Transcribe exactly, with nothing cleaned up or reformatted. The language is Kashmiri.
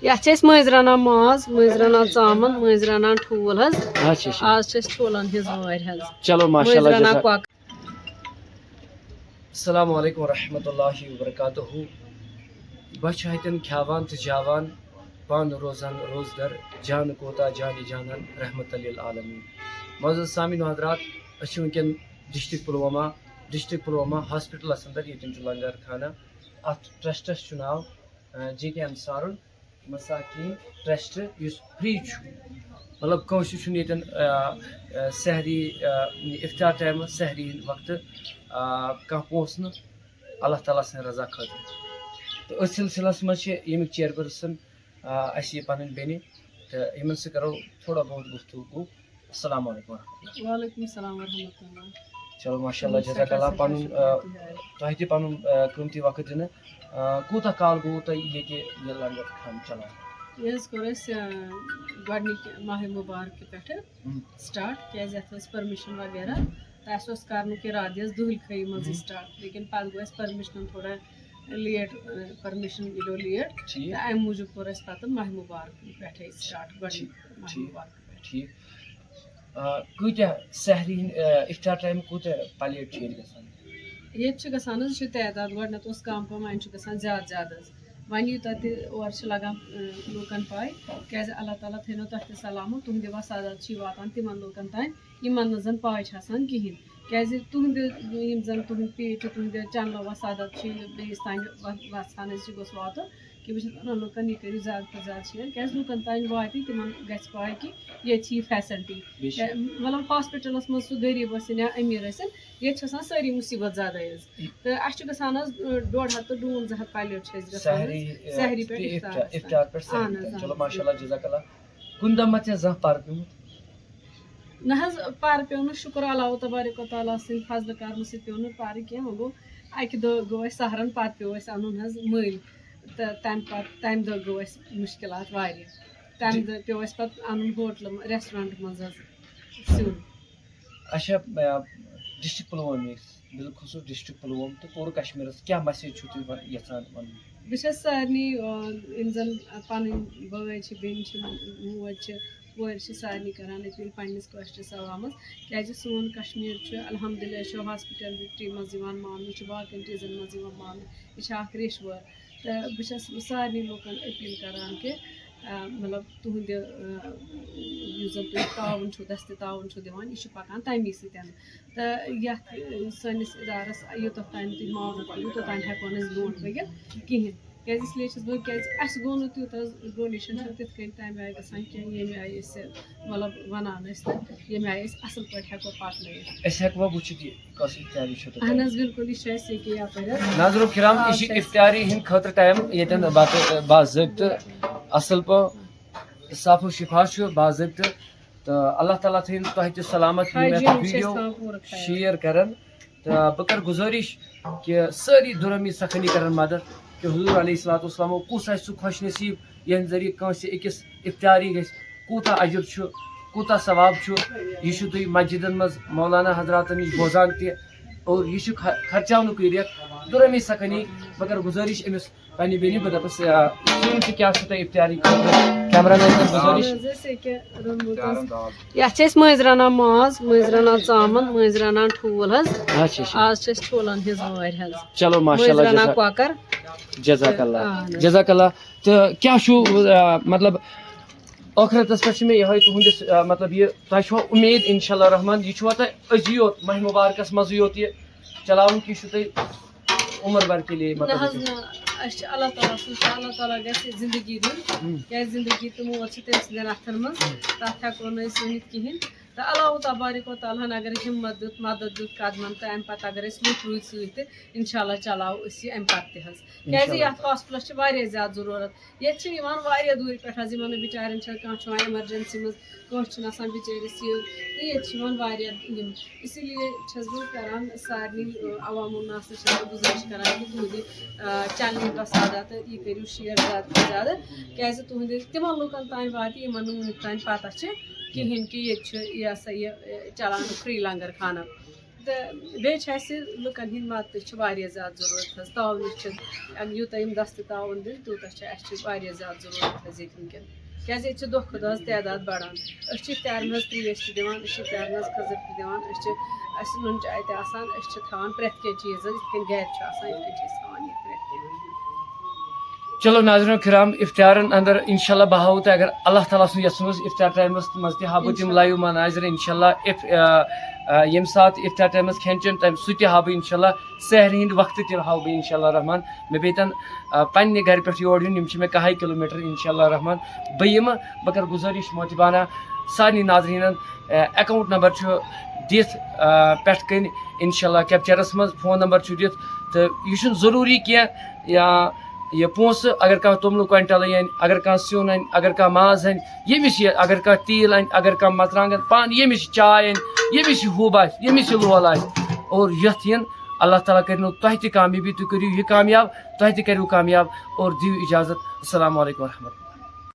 یَتھ چھِ أسۍ مٔنٛزۍ رَنان ماز، مٔنٛزۍ رَنان ژامَن، مٔنٛزۍ رَنان ٹھوٗل حظ۔ اچھا، اچھا۔ آز چھِ أسۍ ٹھوٗلَن ہِنٛز وٲرۍ حظ۔ چلو، ماشاءاللہ، مٔنٛزۍ رَنان جزاک۔ کۄکر۔ السلام علیکم ورحمۃ اللہ وبرکاتہ۔ بہٕ چھُ ہتٮ۪ن کھیاوان تہٕ جاوان، پانہٕ روزان روزدر، جان کوتا جان جانان، رحمت للعالمین۔ معزز سامعین و حضرات، أسۍ چھِ وٕنکیٚن district Pulwama, district Pulwama hospitals اندر، ییٚتٮ۪ن چھُ لنگر خانہ۔ اتھ ٹرسٹس چھُ ناو، آ، جے کے انصارُل مساکین ٹرسٹ، یُس فری چھُ، مطلب کٲنٛسہِ چھُنہٕ ییٚتٮ۪ن، آ، آ، سحری، آ، افطار ٹایمس سحری ہٕنٛدِ وقتہٕ، آ، کانٛہہ پونٛسہٕ نہٕ اللہ تعالیٰ سٕنٛدِ رضا خٲطرٕ۔ تہٕ أتھۍ سلسلس منٛز چھِ ییٚمِکۍ چیئرپرسن، آ، اَسہِ یہِ پنٕنۍ بیٚنہِ، تہٕ یِمن سۭتۍ کرو تھوڑا بہت گفتگو۔ السلام علیکم ورحمۃ اللہ۔ وعلیکم السلام ورحمۃ اللہ۔ چلو، ماشاءاللہ، جزاک اللہ، پنُن، آ، تۄہہِ تہِ پنُن، آ، قۭمتی وقت دِنہٕ۔ آ، کوٗتاہ کال گوٚو تۄہہِ ییٚتہِ یہِ لنگر خانہٕ چلاوان؟ یہِ حظ کوٚر اَسہِ، آ، گۄڈٕنِکہِ ماہِ مُبارکہِ پٮ۪ٹھٕ ہُم۔ سٹارٹ، کیازِ یَتھ ٲس پٔرمِشن وغیرہ، تہٕ اَسہِ اوس کَرنُک اِرادٕ یَس دُہلہِ خٲہی منٛزٕے ہُم۔ سٹارٹ، لیکن پَتہٕ گوٚو اَسہِ پٔرمِشنَن تھوڑا لیٹ، آ، پٔرمِشن مِلیو لیٹ، ٹھیٖک۔ تہٕ اَمہِ موٗجوٗب کوٚر اَسہِ پَتہٕ ماہِ مُبارکٕے پٮ۪ٹھَے سٹارٹ، گۄڈٕنِکہِ ٹھیٖک، ماہِ ٹھیٖک۔ مُبارکہٕ پٮ۪ٹھ۔ ٹھیٖک۔ آ، کۭتیٛاہ سحری ہِنٛدۍ، آ، افطار ٹایم کوٗتاہ پلیٹ چھِ ییٚتہِ گژھان؟ ییٚتہِ چھِ گژھان حظ، یہِ چھُ تعداد، گۄڈٕنٮ۪تھ اوس کَم پَہَم، وۄنۍ چھُ گژھان زیادٕ زیادٕ حظ۔ وۄنۍ یوٗتاہ تہِ اورٕ چھِ لَگان، آ، لوٗکَن پَے، کیٛازِ اللہ تعالیٰ تھٲینو تۄہہِ تہِ سلامت، تُہٕنٛدِ وسادات چھِ واتان تِمَن لوٗکَن تام، یِمَن نہٕ زَن پَے چھِ آسان کِہیٖنۍ۔ کیٛازِ تُہٕنٛدِ، یِم زَن تُہٕنٛدۍ پیج چھِ، تُہٕنٛدِ چینلہٕ وسادات چھِ بیٚیِس تام و-، وَژھان، أسۍ یہِ گوٚژھ واتُن۔ کہِ بہٕ چھَس وَنان لُکَن، یہِ کٔرِو زیادٕ کھۄتہٕ زیادٕ شِیر، کیٛازِ لُکَن تام واتہِ، تِمَن گژھِ پَے کہِ ییٚتہِ چھِ یہِ فیسَلٹی۔ بے شک۔ کیٛاہ-، مطلب، ہاسپِٹَلَس منٛز سُہ غریٖب ٲسِن یا أمیٖر ٲسِن، ییٚتہِ چھِ آسان سٲری مُصیٖبت زدٕ حظ۔ تہٕ اَسہِ چھُ گژھان حظ، ٲں، ڈۄڈ ہَتھ تہٕ ڈوٗن زٕ ہَتھ پَلیٹ چھِ اَسہِ گژھان حظ، سحری، ٲں، سحری پٮ۪ٹھ تہٕ افطار، افطار تام۔ افطار پٮ۪ٹھ سحری اہن حظ، تام۔ اہن چلو، حظ۔ ماشاءاللہ، جزاک اللہ۔ کُنہِ دۄہ ما ژےٚ زانٛہہ پَرٕ پیوٚمُت؟ نہ حظ، پَرٕ پیوٚو نہٕ، شُکُر اللہ تبارک و تعالیٰ سٕنٛدِ فضلہٕ کرمہٕ سۭتۍ پیوٚو نہٕ پَرٕ کینٛہہ۔ وۄنۍ گوٚو اَکہِ دۄہ گوٚو اَسہِ سحرَن، پَتہٕ پیوٚو اَسہِ اَنُن حظ مٔلۍ۔ تہٕ تَمہِ پَتہٕ، تَمہِ دۄہ گوٚو اَسہِ مُشکِلات واریاہ۔ تَمہِ جی۔ دۄہ پیوٚو اَسہِ پَتہٕ اَنُن ہوٹلہٕ، restaurant منٛز حظ سیُن۔ اچھا، آ، ڈسٹرکٹ پُلوٲمِس، بالخصوٗص ڈسٹرکٹ پُلووم تہٕ پوٗرٕ کشمیٖرَس کیٛاہ message چھُو تُہۍ وَن-، یَژھان وَنُن؟ بہٕ چھَس سارنٕے، آ، یِم زَن پَنٕنۍ بٲے چھِ، بیٚنہِ چھِ، موج چھِ، کورِ چھِ، سارنٕے کران appeal پننِس کٲشرِس عوامس، کیازِ سون کشمیر چھُ الحمدللہ، یہِ چھُ hospitality منٛز یِوان ماننہٕ، یہِ چھُ باقین چیٖزن منٛز یِوان ماننہٕ، یہِ چھِ اکھ ریٚچھۍ وٲر۔ تہٕ بہٕ چھَس سارنٕے لوٗکن appeal کران کہِ، آ، مطلب، تُہنٛدِ، آ، یُس زن تُہۍ تعاوُن چھُو، دستِ تعاوُن چھُو دِوان، یہِ چھُ پکان تَمی سۭتۍ۔ تہٕ یَتھ، آ، سٲنِس اِدارس یوٗتاہ تام تُہۍ معاونت کٔرِو، توٚتام ہٮ۪کو نہٕ أسۍ برونٛٹھ پٔکِتھ کِہیٖنۍ۔ کیازِ اس لیے چھَس بہٕ، کیازِ اَسہِ گوٚو نہٕ تیوٗتاہ حظ، donation چھُنہٕ تِتھ کٔنۍ تَمہِ آیہِ گژھان کینٛہہ، ییٚمہِ آیہِ أسۍ، مطلب، وَنان ٲسۍ تہٕ ییٚمہِ آیہِ أسۍ اَصٕل پٲٹھۍ ہٮ۪کو پَکنٲیِتھ۔ أسۍ ہٮ۪کوا وٕچھِتھ یہِ کۄس افطاری چھو تۄہہِ؟ اہن حظ، بِلکُل، یہِ چھُ اَسہِ ییٚکیٛاہ یَپٲرۍ حظ۔ ناظرو کرام، آ، یہِ چھِ چھُ اَسہِ افطاری ہِنٛدۍ خٲطرٕ ٹایم، ییٚتٮ۪ن بَتہٕ باضٲبطہٕ اَصٕل پٲٹھۍ صاف و شِفاف چھُ، باضٲبطہٕ۔ تہٕ اللہ تعالیٰ تھٲیِن تۄہہِ تہِ سلامت، یِم یَتھ ہاجیٖن چھِ video أسۍ تھاوان پوٗرٕ خیال۔ Share کرن۔ تہٕ بہٕ کرٕ گُزٲرِش کہِ سٲری دُرٲمی سخٲنی کرن مدد کہِ حضور علیہ الصلوۃ والسلامو کُس آسہِ سُہ خۄش نصیٖب، یِہنٛدِ ذٔریعہٕ کٲنٛسہِ أکِس افطاری گژھِ، کوٗتاہ اجر چھُ، کوٗتاہ ثواب چھُ۔ یہِ چھُ تُہۍ مسجدن منٛز مولانا حضراتن نِش بوزان تہِ، اور یہِ چھُ خ-، خرچاونُکُے ریٚتھ۔ دُرٲمی سخٲنی، بہٕ کرٕ گُزٲرِش أمِس پننہِ بیٚنہِ، بہٕ دَپَس، آ، سیُن چھُ کیٛاہ چھُ تۄہہِ افطاری خٲطرٕ؟ Cameraman تہِ گُزٲرِش۔ اَہَن حظ، أسۍ ییٚکیٛاہ روٚنمُت حظ۔ یَتھ چھِ أسۍ مٔنٛزۍ رَنان ماز، مٔنٛزۍ رَنان ژامَن، مٔنٛزۍ رَنان ٹھوٗل حظ۔ اچھا، اچھا۔ آز چھِ أسۍ ٹھوٗلَن ہِنٛز وٲرۍ حظ۔ چلو، ماشاءاللہ، مٔنٛزۍ رَنان جزاک-، کۄکَر۔ جزاک اللہ۔ اَہَن حظ۔ جزاک اللہ۔ تہٕ کیٛاہ چھُو، آ، مطلب، ٲخرَتَس پٮ۪ٹھ چھِ مےٚ یِہوٚے تُہٕنٛدِس، آ، مطلب، یہِ تۄہہِ چھُوا اُمید، انشاءاللہ الرحمن، یہِ چھُوا تۄہہِ أزی یوت، ماہِ مُبارکَس منٛزٕے یوت یہِ چلاوُن، کہِ یہِ چھُو تۄہہِ عمر بھر کے لیے، نہ مطلب، حظ، نہ، اَسہِ چھِ اللہ تعالیٰ سٕنٛز، اللہ تعالیٰ گژھِ زندگی دیُن، ہُم۔ کیٛازِ زندگی تہٕ موت چھِ تٔمۍ سٕنٛدٮ۪ن اَتھَن منٛز، ہُم۔ تَتھ ہٮ۪کو نہٕ أسۍ ؤنِتھ کِہیٖنۍ۔ تہٕ اللہ تبارک و تعالیٰ ہَن اگر ہِمت دیُت، مدد دیُت قدمَن، تہٕ اَمہِ پَتہٕ اگر أسۍ لُکھ روٗدۍ سۭتۍ تہٕ اِنشاء اللہ چلاوو أسۍ یہِ اَمہِ پَتہٕ تہِ حظ۔ کیٛازِ اِنشاء اللہ۔ یَتھ hospitalس چھِ واریاہ زیادٕ ضروٗرت۔ ییٚتہِ چھِ یِوان واریاہ دوٗرِ پٮ۪ٹھ حظ، یِمَن نہٕ بِچارٮ۪ن چھِ، کانٛہہ چھُ یِوان emergency منٛز، کٲنٛسہِ چھُنہٕ آسان بِچٲرِس یہِ، تہٕ ییٚتہِ چھِ یِوان واریاہ یِم۔ اسی لیے چھَس بہٕ کران سارنٕے، ٲں، عوام الناس نِش چھَس بہٕ گُزٲرِش کران کہِ تُہٕنٛدِ، ٲں، channelٕکۍ وسادات تہٕ یہِ کٔرِو share زیادٕ کھۄتہٕ زیادٕ، کیٛازِ تُہٕنٛدِ تِمن لُکن تام واتہِ، یِمن نہٕ وُنیُک تام پتہ چھِ کِہیٖنۍ کہِ ییٚتہِ چھُ یہِ ہسا یہِ، ٲں، چلان free لنگر خانہ۔ تہٕ بیٚیہِ چھِ اَسہِ لُکَن ہِنٛدۍ مدتٕچ چھِ واریاہ زیادٕ ضروٗرت حظ، تعاونٕچ چھِ، یِم یوٗتاہ یِم دستہٕ تعاوُن دِن، تیوٗتاہ چھِ اَسہِ چھِ واریاہ زیادٕ ضروٗرت حظ ییٚتہِ وٕنکٮ۪ن، کیٛازِ ییٚتہِ چھِ دۄہ کھۄتہٕ دۄہ حظ تعداد بَڑان۔ أسۍ چھِ اِفطارَن حظ ترٛیش تہِ دِوان، أسۍ چھِ اِفطارَن حظ کھٔزٕر تہِ دِوان، أسۍ چھِ، اَسہِ چھِ نُن چاے تہِ آسان، أسۍ چھِ تھاوان پرٛٮ۪تھ کینٛہہ چیٖز حظ، یِتھ کٔنۍ گَرِ چھُ آسان، یِتھ کٔنۍ چھِ أسۍ تھاوان یہِ پرٛٮ۪تھ کینٛہہ۔ چلو ناظرین کرام، افطارن اندر انشاءاللہ بہٕ ہاوو تۄہہِ، اگر اللہ تعالیٰ سُنٛد یژھُن اوس، افطار ٹایمس منٛز تہِ ہاوو بہٕ تِم انشاءاللہ۔ لایو مناظر انشاءاللہ۔ اف آ، آ، ییٚمہِ ساتہٕ افطار ٹایمس کھٮ۪ن چٮ۪ن تمہِ سُہ تہِ ہاوٕ بہٕ انشاءاللہ، سحرِ ہٕنٛدۍ وقتہٕ تہِ ہاوٕ بہٕ انشاءاللہ رحمان۔ مےٚ پیٚتن آ، پننہِ گرِ پٮ۪ٹھ یور یُن، یِم چھِ مےٚ کاہے کلوٗمیٹر انشاءاللہ رحمان۔ بہٕ یِمہٕ، بہٕ کرٕ گُزٲرِش محترمانہ سارنٕے ناظریٖنن، آ، اکاؤنٹ نمبر چھُ دِتھ آ، پٮ۪ٹھ کٔنۍ انشاءاللہ کیپچرس منٛز، فون نمبر چھُ دِتھ۔ تہٕ یہِ چھُنہٕ ضروٗری کینٛہہ یا یہِ پونٛسہٕ، اگر کانٛہہ توٚملہٕ کوینٹل اَنہِ، اگر کانٛہہ سیُن اَنہِ، اگر کانٛہہ ماز اَنہِ، ییٚمِس یہِ، اگر کانٛہہ تیٖل اَنہِ، اگر کانٛہہ مرژٕوانٛگن، پانہٕ ییٚمِس یہِ چاے اَنہِ، ییٚمِس یہِ حُب آسہِ، ییٚمِس یہِ لول آسہِ، اور یَتھ یِن، اللہ تعالیٰ کٔرِنو تۄہہِ تہِ کامیٲبی، تُہۍ کٔرِو یہِ کامیاب، تۄہہِ تہِ کٔرِو کامیاب، اور دِیِو اِجازت۔ السلام علیکم ورحمۃ اللہ۔